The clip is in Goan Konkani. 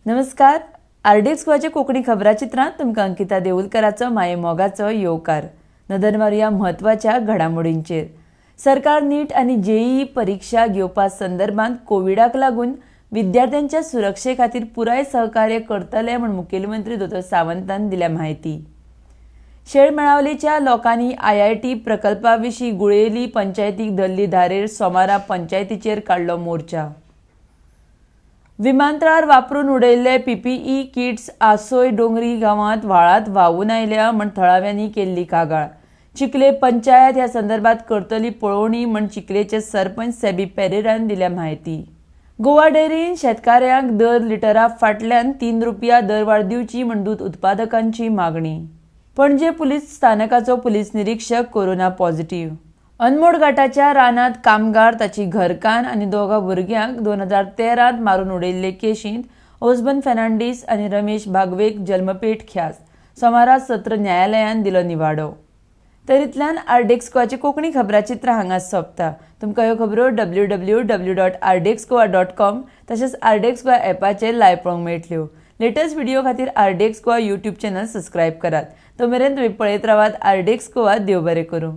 नमस्कार, आरडीएक्स गोवाच्या कोंकणी खबराचित्रांत तुमकां अंकिता देऊलकराचो माये मोगाचो येवकार. नदर मारुया म्हत्वाच्या घडामोडींचेर. सरकार नीट आनी जेईई परिक्षा घेवपा संदर्भात कोविडाक लागून विद्यार्थ्यांच्या सुरक्षे खातीर पुराय सहकार्य करतले म्हूण मुखेलमंत्री दोतोर सावंतान दिल्या म्हायती. शेळमेळावलीच्या लोकांनी आयआयटी प्रकल्पा विशीं गुळेली पंचायतीक धरली धारेर, सोमारा पंचायतीचेर काडलो मोर्चा. विमानतळार वापरून उडयल्ले पीपीई किट्स आसोय डोंगरी गांवांत व्हाळांत व्हांवून आयल्या म्हण थळाव्यांनी केल्ली कागाळ. चिखले पंचायत ह्या संदर्भात करतली पळोवणी म्हण चिखलेचे सरपंच सेबी पेरेरान दिल्या म्हायती. गोवा डेअरीन शेतकाऱ्यांक दर लिटरा फाटल्यान 3 रुपया दरवाड दिवची म्हण दूद उत्पादकांची मागणी. पणजे पुलीस स्थानकाचो पुलीस निरीक्षक कोरोना पॉझिटिव्ह. अनमोड घाटाच्या रानांत कामगार, ताची घरकान्न आनी दोगां भुरग्यांक 2013 मारून उडयल्ले केशींत ओसबन फेर्नांडीस आनी रमेश भागवेक जल्मपेठ ख्यास्त. सोमारा सत्र न्यायालयान दिलो निवाडो. तर इतल्यान आरडीएक्स गोवाची कोंकणी खबराचित्र हांगाच सोंपता. तुमकां ह्यो खबरो www.rdxgoa.com तशेंच आरडीएक्स गोवा एपाचेर लायव्ह पळोवंक मेळटल्यो. लेटस्ट व्हिडिओ खातीर RDX Goa YouTube channel subscribe करात. तो मेरेन तुमी पळयत रावात आरडीएक्स गोवा. देव बरें करूं.